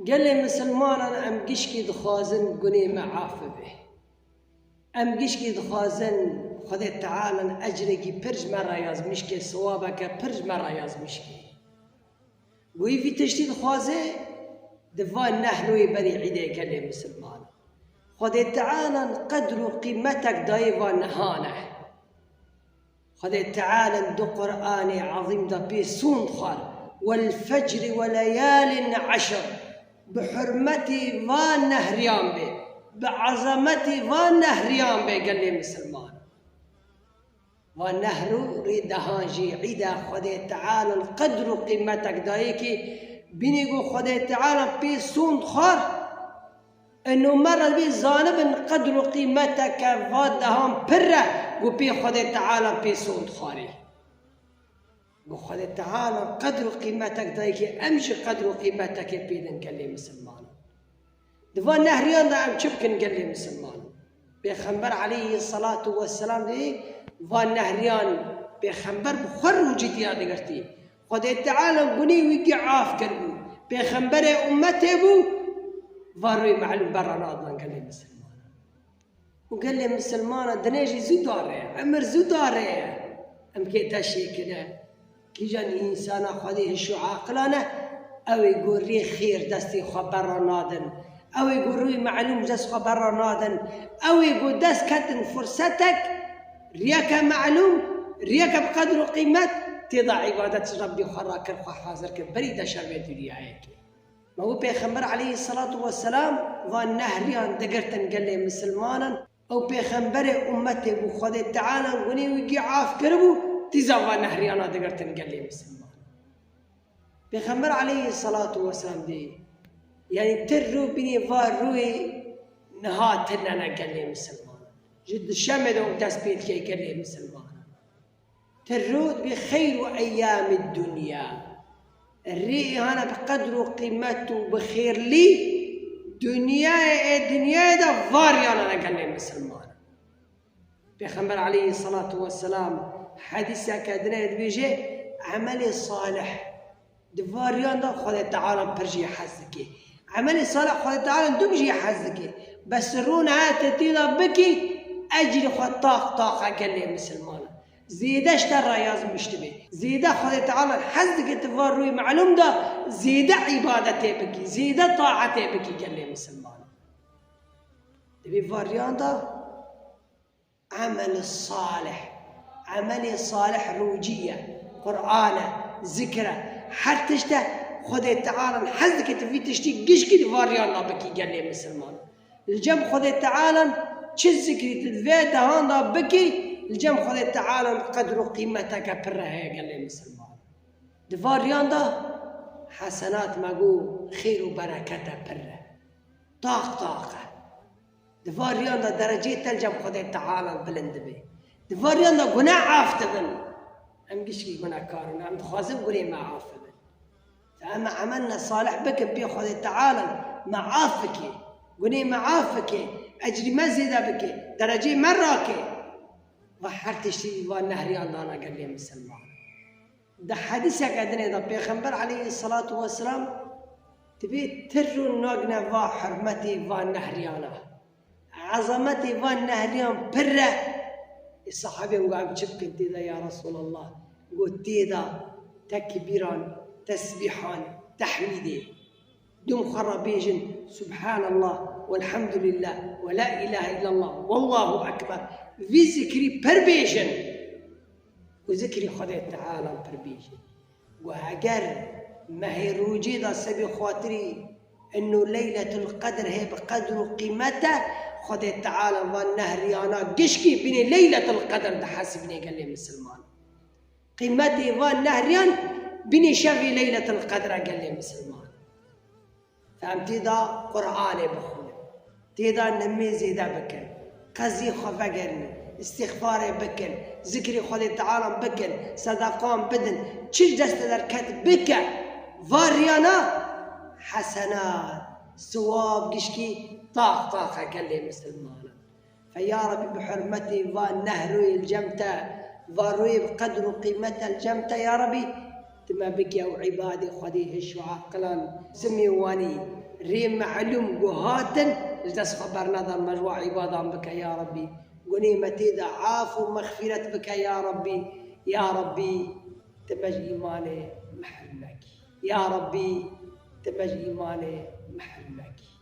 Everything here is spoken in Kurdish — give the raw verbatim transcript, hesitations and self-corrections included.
Gelê misilmanan em gişkî dixwazin gunê me af bibe. Em gişkî dixwazin Xwedê Teala ecrekî pir ji me re yazmiş ke, sewabeke pir ji me re yazmiş ke. Goyî vî tiştî dixwaze di van neh rûyê berî îdê gelê misilmanan. Xwedê Teala qedr û qîmetek dayê van nehan e. Xwedê Teala di Qur'anê Ezîm de pê sond xwar, "Wel fecri we leyalin eşr." Bi hurmetî van nehriyan bê, bi ezametî van nehriyan bê gelê misilman. Van nehrû rê dehan jî îda Xwedê Teala qedr û qîmetek dayê kî, bînî ku Xwedê Teala pê sond xwar, Eno me re dibê zanibin qedr û qîmeteke va dehan pir e, ku pê Xwedê Teala pê sond xwarî. Ku Xwedê Teala qedr û qîmetek dayê kê, em jî qedr û qîmetekê pê din gelê misilmanan. Di van nehriyan de em çi bikin gelê misilmanan? Pêxember aleyhî selatu weselam dê van nehriyan pêxember bi xwe rûcî tiya digirtî. Xwedê Teala gunê wî gî af kiribû. Pêxemberê ummetê bû, va rûyê melûm berra nadidan gelê misilmanan. Û gelê misilmanan dinê jî zû dare ye, emir zû dare ye. Em kê te şêkine. Kîjan însana Xwedê hiş û aqilan e, ew ê ku rê xêr destê xwe berra nadin. Ew ê ku rûyê melûm dest xwe berra nadin. Ew ê ku dest ketin fursetek, riyeke melûm, riyeke bi qedr û qîmet, tê de îbadet ji Rebbî xwe rakir, xwe hazir kir, berî de şer vê dinyayê kir. Ma wî Pêxember aleyhî selatu weselam van nehriyan digirtin gelê misilmanan. Ew pêxemberê ummetê bû, Xwedê Teala gunê wî gî af kiribû, dîsa van nehriyana digirtin gelê misilman. Pêxember aleyhî selatu weselam dê, yanî ti rû bînî va rûyê niha tune ne gelê misilman. Ji dişemê de ew dest pê dike gelê misilman. Ti rû dibê xeyr û eyyamî dunya. Rê hana bi qedr û qîmet û bi xêrlî dinyayê, ê dinyayê de variyana ne gelê misilman. Pêxember aleyhî selatu weselam hedîseke dinê dibêje, emelê salih di variyan de Xwedê Teala pir jê hez dike. Emelê salih Xwedê Teala dûm jê hez dike. Bes rûne te tê de bikî, ecrî xwe taq taq e gelê misilman. Zêde ji te re yazmiş dibe. Zêde Xwedê Teala hez dike tu va rûyê melûm de zêde îbadetê bikî, zêde taetê bikî gelê misilman. Dibê variyan de emel salih. Emelê salih rûcî ye, Qur'an e, zikir e. Her tişt e Xwedê Teala hez dike tu vî tiştî gişkî di variyan de bikî gelê misilman. Li cem Xwedê Teala çi zikrî tu di vê dehan de bikî, li cem Xwedê Teala qedr û qîmeteke pir re heye gelê misilman. Di va riyan de hesenat me got xêr û berekete pir e. Taq taq e. Di va riyan de dereceyê te li cem Xwedê Teala bilind dibe. Di va riyan de gune af dibin. Em gişkî gunekar in, em dixwazin gunê me af bibin. Em emelne salih bikin pê Xwedê Teala me af bike. Gunê me af bike. Ecrî me zêde bike. Dereceyê me rake. Va her tiştî va nehriyan dana gelê misilman. Di hedîseke dinê de Pêxember aleyhî selatu weselam dibê tir û nagine va hurmetê va nehriyana. Ezametê va nehriyan pir e. Ê sahabên got, em çi bikin tê de ya Resulallah? Got, tê de tekbîran, tesbîhan, tehmîdê. Dûm xwe re bêjin, Subhanallah, welhamdulillah, we la ilahe illallah, wallahu ekber. Vî zikrî pir bêjin. Û zikrî Xwedê Teala pir bêjin. Û heger mehê rûcê de sebê xatirî ino Leyletul Qedr hê bi qedr û qîmet e, Xwedê Teala van nehriyana gişkî binê Leyletul Qedr dihesibînê gelê misilman. Qîmetê van nehriyan binê şevê Leyletul Qedr e gelê misilman. Em tê de Qur'anê bixwînin, tê de nimê zêde bikin, qezî xwe vegerin, îstîxfarê bikin, zikrê Xwedê Teala bikin, sedeqan bidin, çi ji destê derket bike, va riyana hesenat, siwab gişkî taq taq e gelê misilmanan. Fe ya Rebî bi hurmetê van neh rûyê li cem te, van rûyê bi qedr û qîmete li cem te ya Rebî, Tu me bike ew îbadê Xwedê hişk û aqilan, zimê wanî rê melûm ku hatin, ji dest xwe bernedan, me ji wan îbadan bike ya Rebbî. Gunê me tê de af û mexfîret bike ya Rebbî. Ya Rebbî, tu me ji îmanê mehrum nekî. Ya Rebbî, tu me ji îmanê mehrum nekî.